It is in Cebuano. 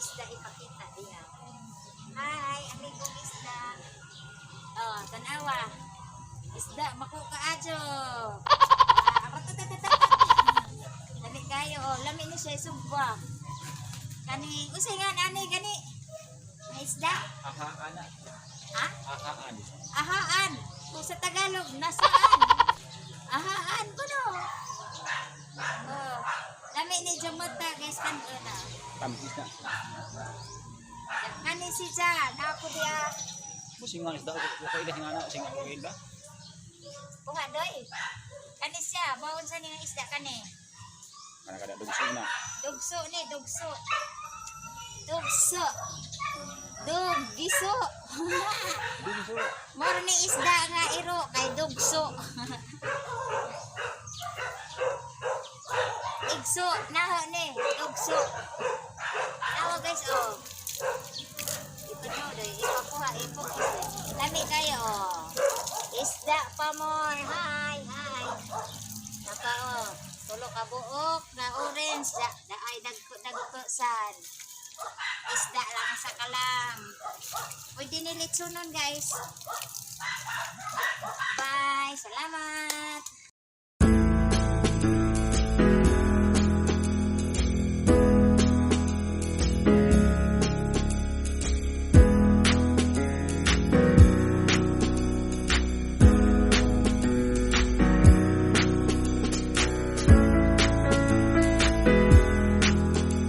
Isda ipakita diha. Hi, amigong isda. Oh, tanawa. Isda, mako kaadyo. Ah, ratatatata. Lami kayo, oh. Lami ni siya sugba. Kani, usay nga ani gani. Na isda. Ahaan. Ha? Ahaan. Ahaan. Kung sa Tagalog, nasaan? Ahaan ko no. Oh. Lami ni Jomota, guys, kan na. Tamis na. Kani si Ja, nako diya. Busing nga isda. Okay na nga na. Sing nga okay ba? Kuha doy. Kani siya, bawon sa niyang isda kani. Kana kada dugso na. Dugso ni, dugso. Dugso. Duggiso. Dugso. Moro ni isda nga iro kay dugso. Igso, naho ni, dugso. Naho guys, oh. Ipano doy, ipakuha, ipokis. Lami kayo, oh. Isda pa more. Hi, hi. Naka, oh. Tulo ka buok na orange. Da, da ay dagko dagko sad. Isda lang sa kalam. Pwede nilitsunon, guys. Bye. Salamat.